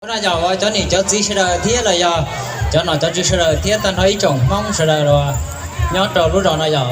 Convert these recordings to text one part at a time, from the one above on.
Ua no yog uas cov niam cov txiv sawv daws thiab los yog cov nom cov tswv sawv daws thiab tag nrho ib tsoom Hmoob sawv daws los nyob rau lub zos no yog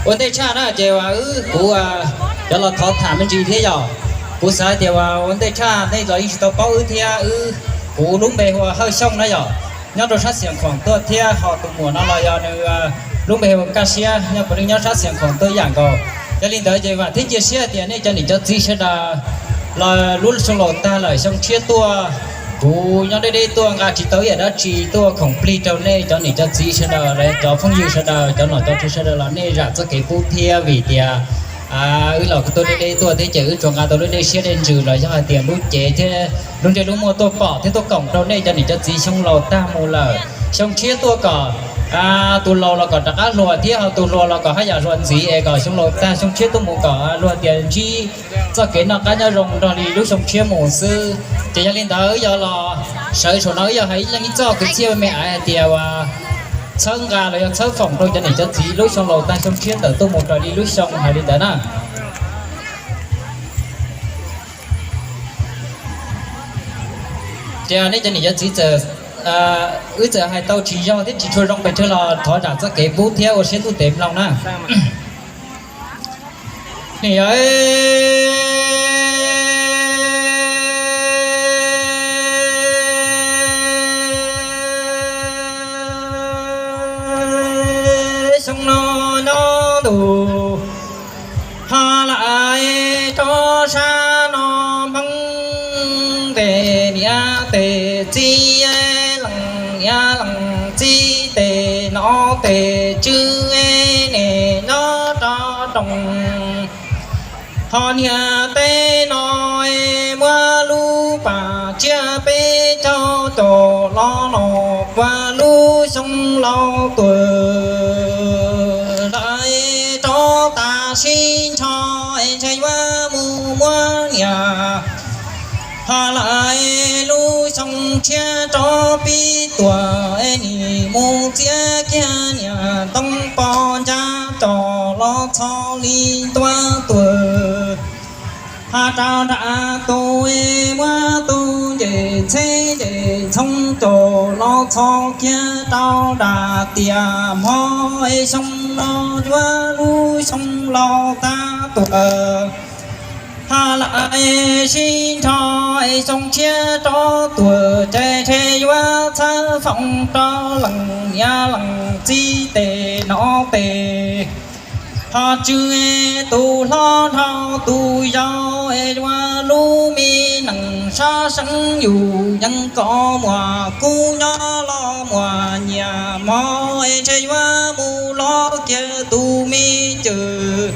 ua ntej tshaj na ces uas wb kuv cov los thov tham me ntsis thiab yog kuv xav hais tias uas ua ntej tshaj nej los yeej tsis tau paub wb thiab wb, kuv lub npe hu ua Hawj Xyooj na yog nyob rau sab Xiav Khoom tuaj thiab ho tus muam no los yog nws lub npe hu ua Kaj Siab nyob puav leej nyob sab Xiav Khoom tuaj ib yam nkaus. Yog li ntawd ces vam thiab cia siab tias nej cov niam cov txiv sawv daws los lub xyoo laus tag lawm xyoo tshiab tuaj, kuv nyob deb deb tuaj nqa tsis tau ib yam dab tsi tuaj khoom plig rau nej cov niam cov txiv sawv daws los cov phooj ywg sawv daws cov nom cov tswv sawv daws los nej zam txoj kev pub thiab vim tias wb los tuaj deb deb tuaj thiab ces wb tsuas nqa tau lub dej siab dej ntsws los yog hais tias lub cev thiab lub ntsej lub muag tuaj pom thiab tuaj koom rau nej cov niam cov txiv xyoo laus tag mus lawm xyoo tshiab tuaj kom tus laus los kom rov qab hluas thiab ho tus hluas los kom haj yam hluas ntxiv es kom xyoo laus tag xyoo tshiab tuaj mus kom luag tias ntsib txoj kev noj qab nyob zoo nrog li lub xyoo tshiab mus xwb. Ces yog li ntawd wb yuav los sawv saum no wb yuav hais ib leeg ib txoj kwv txhiaj me me aiv hais tias uas txhawb nqa los yog txhawb foom rau cov niam cov txiv lub xyoo laus tag xyoo tshiab ntawm tuaj mus raws li lub xyoo hais li ntawd na. Ces nej cov niam cov txiv txawm, wb txawm hais tau tsis yog thiab tsis tshua zoo pes tsawg los thov zam txoj kev pub thiab ua siab ntuj tes mloog na. Niam yawg, xyoo no nyob ntuj ho lawm rov sab no Hmoob tes niam tes txiv, leej niam leej txiv tes nom tes tswv, niam nyob rov roos ho niam teb no muab lub pas tsiab peb caug caum los no puag lub xyoo laus tuag lawm rov tas sib nrho ntshe yuav mus muab niam ho lawm lub xyoo tshiab rov pib tuaj nim mus txiav kiag niam ntoo pos ncaj cov los txhos li ntua tuag ho rau nram tus muab tus ncej txheeb ncej ntxhoo cov los txhos kiag rau nram tiaj hmo xyoo no yuav lub xyoo laus tag tuaj ho lawm sib nrho xyoo tshiab rov tuaj ces ntshe yuav txhawb foom rau leej niam leej txiv tes nom tes ho tswv tus hlob nrog tus yau yuav lub me neej sab seev yus yeej kov muag kub nyob los muag nyiam mog ntshe yuav mus los kiag tus me cwm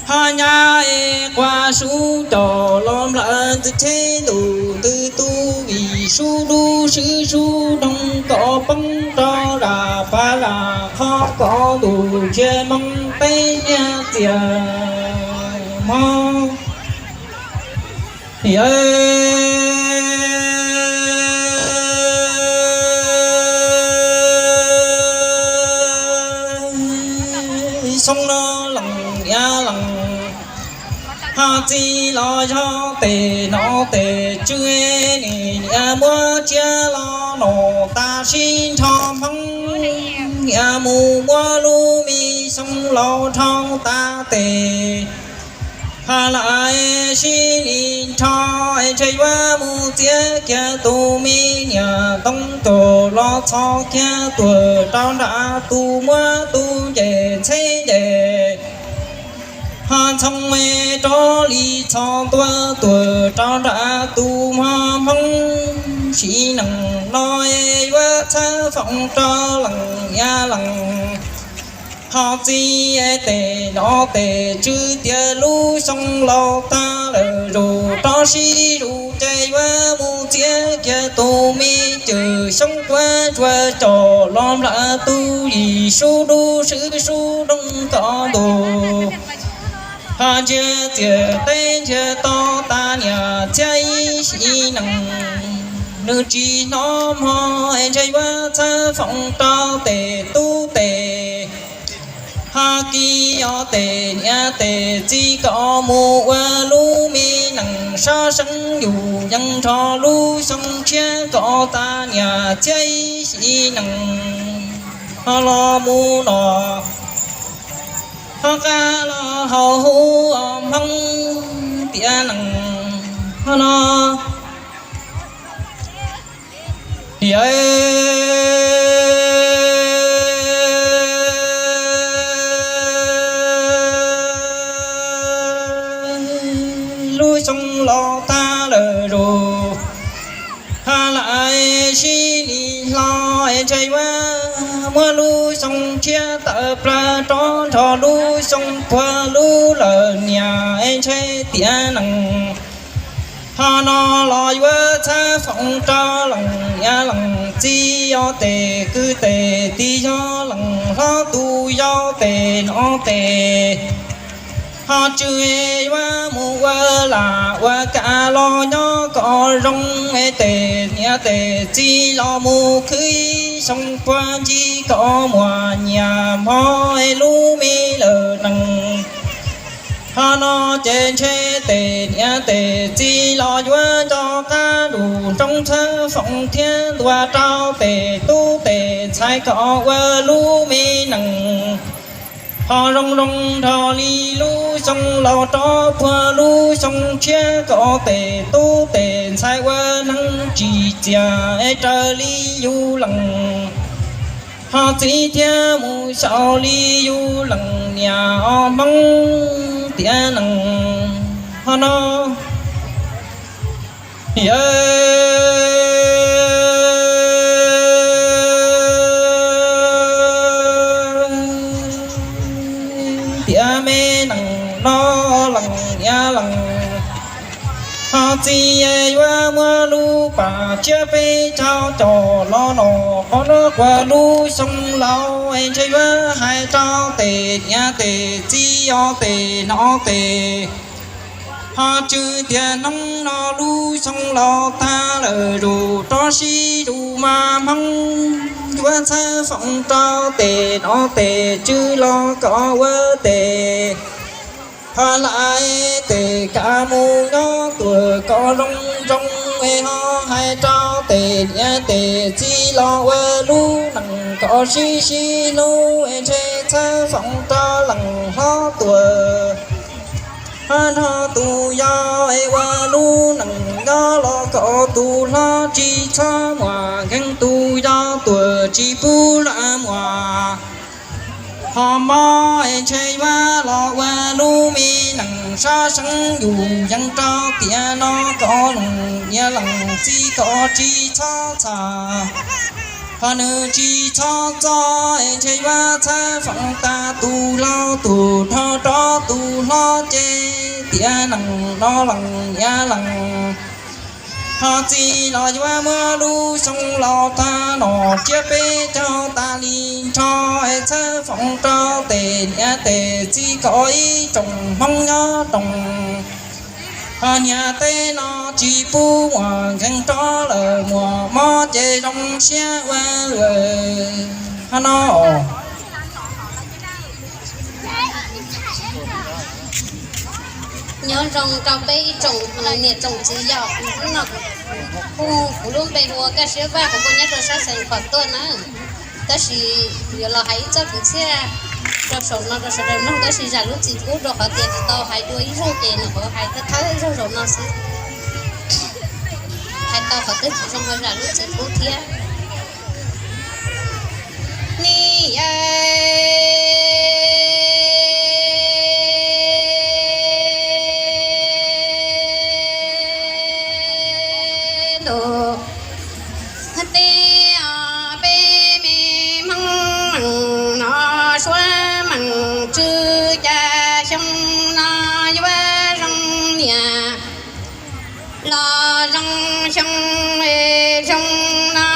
ho nyab es quas sub cov los nplawm ntxwv tsheb ntuj ntws tu vim sub dub swb sub doog kom poob rau nram pas nram qhov kom ntuj ntshiab moo peb niag txiag mog. Yawg, xyoo no leej niam leej ho txiv los yog tes nom tes tswv, niam muab tsiab los no tas sib nrho Hmoob, niam mus muab lub me xyoo laus dhau tas tes ho lawm sib li nrho ntshe yuav mus txiav kiag tus me niam ntoo caum los txhos kiag tuag rau nram tus muab tus ncej txheeb ncej ho ntxhoo rov li txhos ntua tuag rau nram tus mog Hmoob. Sim neej no yuav txhawb foom rau leej niam leej ho txiv tes nom tes tswv tias lub xyoo laus tag lawm zus rov sib zus ces yuav mus txiav kiag tus me cwm xyoob kuab tsuas caum los nplawm tus yim sub dub swb sub doog kom ntuj ho ntsiag txiag teb ntsiag to tas niam txiag ib sim neej nws tsis hnov mog ntshe yuav txhawb foom rau tes tub tes Ho kis o tes niam tes txiv kom mus ua lub me nees sab seeb yus yees nrho lub xyoo tshiab kom tas niam txiab ib sim nees ho los mus no. Ho qab los haus huv o Hmoob tiav nees ho no. Yawg, lub xyoo los tag lawm zus, ha lais sib li hlo es ntshe yuav muab lub xyoo tshiab tawm plaws rov nrho lub xyoo puag lub lawm niam es ntshe tiav nees. Ho no los yuav txhawb foom rau leej niam leej txiv o tes kwv tes tij yog leej hlob tus yau tes no tes ho tsw yuav mus ua lam ua kam los nyob kom zoo es tes niam tes txiv los mus khwv xyoo puag ncig kom muaj nyias hmo es lub me lawm nees. Ho no ces ntshe tes niam tes txiv los yuav nco qab lus nroo txhawb foom thiab ntuas rau tes tub tes ntxhais kom ua lub me nees. Ho zoo zoo nrog li lub xyoo laus rov puag lub xyoo tshiab kom tes tub tes ntxhais ua neeg tsim txiaj es raws li yus leej ho txiv thiab mus xyaum li yus leej niam o Hmoob tiav nees ho no. Yawg, tiav me nees no leej niam leej ho txiv yuav muab lub pas tsiab peb caug coj los no qhov no ua lub xyoo laus es ntshe yuav hais rau tes niam tes txiv o tes no tes ho tsw tias hnub no lub xyoo laus tag lawm zus rov sib zus mas Hmoob yuav txhawb foom rau tes no tes tsw los kom ua tes ho lais tes kav mus nyob tuaj kom zoo zoo es ho hais rau tes niam tes txiv los ua lub nees kom sib sib hlub es ntshe txhawb foom rau leej hlob tuaj ho nrog tus yau es ua lub nees nyob los kom tus hlob tsis txhob muaj nkees, tus yau tuaj tsis pub lam muaj ho mob es ntshe yuav los ua lub me nees sab seeb yus yees rau tiam no kom leej niam leej txiv kom tsis txhob txhawj ho nws tsis txhob txob es ntshe yuav txhawb foom tag tus laus tus rog rov tus hlob ces tiav nees no leej niam leej ho txiv los yuav muab lub xyoo laus tag no tsiab peb caug tas li nrho es txhawb foom rau tes niam tes txiv kom ib tsoom Hmoob nyob roos ho niam teb no tsis pub muaj nkees rov lawm muaj mob ces zoo siab ua luaj ho no. Nyob zoo rau peb ib tsoom niam tsoom txiv yom, hnub no kuv lub npe hu ua Kaj Siab Vaj, kuv kuj nyob rau sab Xeev Khuam tuaj na. Tab sis yuav los hais ib txoj kwv txhiaj rau saum no rau sawv daws mloog, tab sis zam lub txim pub rau qhov tias tsis tau hais dua ib zaug ces nyuam qhuav hais thawj thawj zaug zaum no xwb. Hais tau qhov twg tsis zoo ho zam lub txim pub thiab. Ni ntuj, tej peb me Hmoob meem no suab meem tsw, cas xyoo no yuav zoo niam los zoo xyoo, xyoo no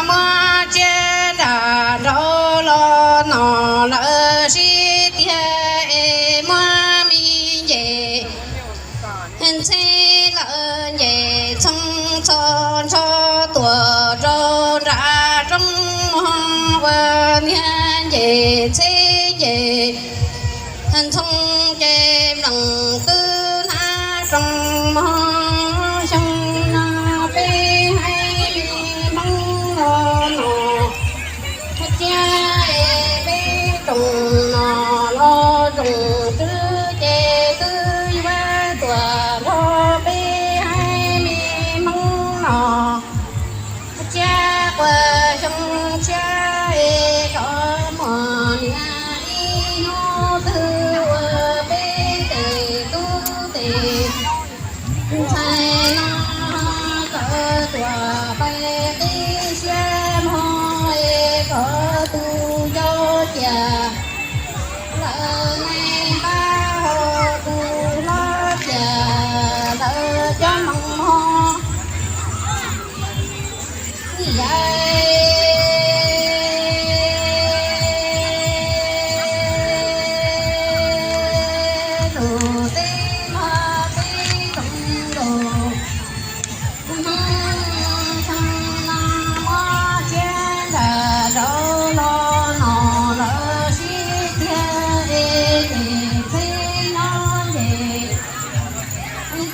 muab tsiab nram nraud los no lawm sib tiag es muab me nce ntxhe lawm nce txhoo txho ntsho tuaj rau nram roob mog, ua niag nce ntxhe nce Ntxhoo ces mloog twb hnab zoo mog, xyoo no peb haiv Hmoob los no, tsiab es peb tsoom no los tsoom tswb ces twb yuav tuaj nrog peb haiv me Hmoob no. Tsiab quas xyoo tshiab es rov muaj niam ib hnub twg ua peb tes tub tes ntxhais no kawm tuaj pais qib siab mog es koj tus yau ciam lawm, nais npab hau tus hlob ciam lawm, cov moos mog. Yawm tus teb mog, teb zoo nkaus. Hnub xyoo no muab tsiab nram rau los no lawm sib tiag es ces txheeb nyob ces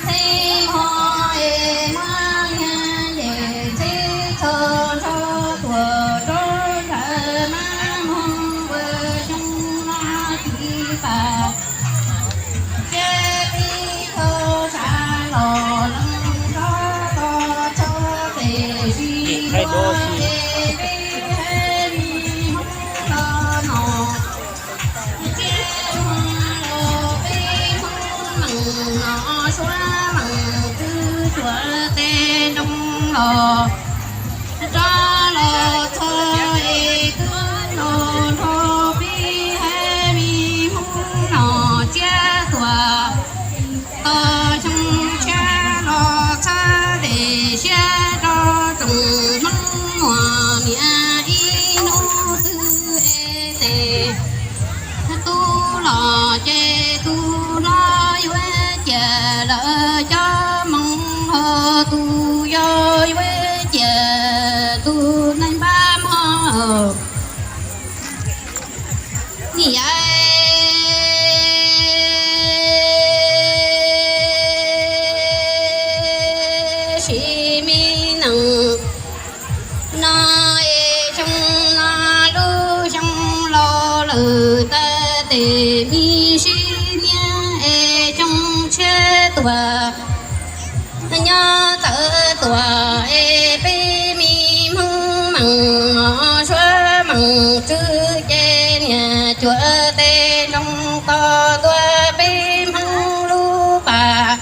txheeb mog es muab niag ces txheeb txhos nrho tuaj rau nram mab moog ua xyoo no tiv tas. Tsiab pib tau sab los leej nrog tau txog pem sib luag es peb haiv Hmoob los no. Tsiab muag los peb Hmoob meem no suav meem twb cuam tes nroo los rov los txog es twb los nrog peb haiv me Hmoob no tsiab tuaj. Tos xyoo tshiab los txhawb tes siab rau tsoom Hmoob muaj niam ib hnub twg es tes tub los ces tus hlob yuav ciam lawm, cov moos hau tus yau yuav ciam tus nais npab mog. Niam yawm sim me neej no es xyoo no lub xyoo laus lawm tas tes me sib niab es xyoo tshiab tuaj nyob txawv tuaj es peb me Hmoob meem no suav meem tswb ces niag cuam tes nroo tos tuaj peb Hmoob lub pas.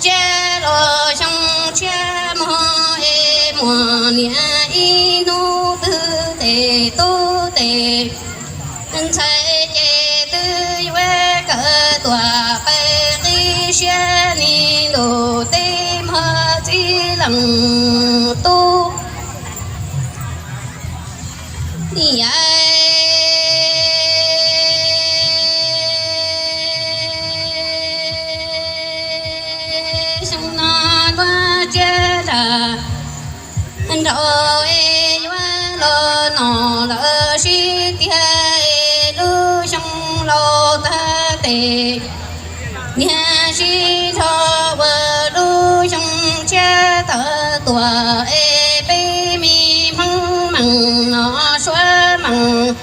Tsiab los xyoo tshiab mog es muaj niam ib hnub twg tes tub tes ntxhais ces twb yuav kawm tuaj pais qib siab ni ntuj teb mog txij leej tub. Niam yawm xyoo no tuaj tsiab nram nraud es yuav los no lawm sib tiag es lub xyoo laus tag tes niag sib nrho ua lub xyoo tshiab tawv tuaj es peb me Hmoob meem no suav meem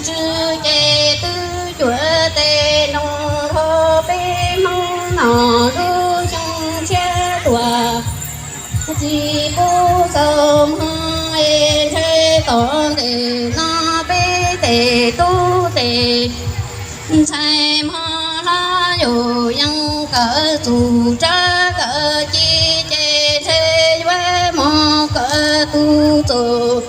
tswb ces twb cuam tes nroo rau peb Hmoob no lub xyoo tshiab tuaj. Tsis pub txaus mog es ntshe tom ntej no peb tes tub tes ntxhais mog hlob yus yeej kawm txuj tsab kawm ci ces ntshe yuav mog kawm tus txuj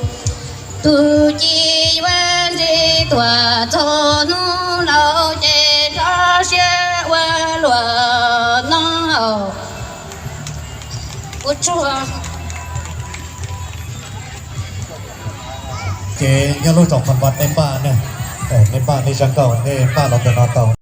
tus ci yuav ntsib tuaj txog hnub laus ces rov siab ua luaj no. Ua tsuag. Ces nyob lub zos Qhov Npas nej npaj ne, nej npaj nej zaj nkauj nej npaj los ntawm no tau.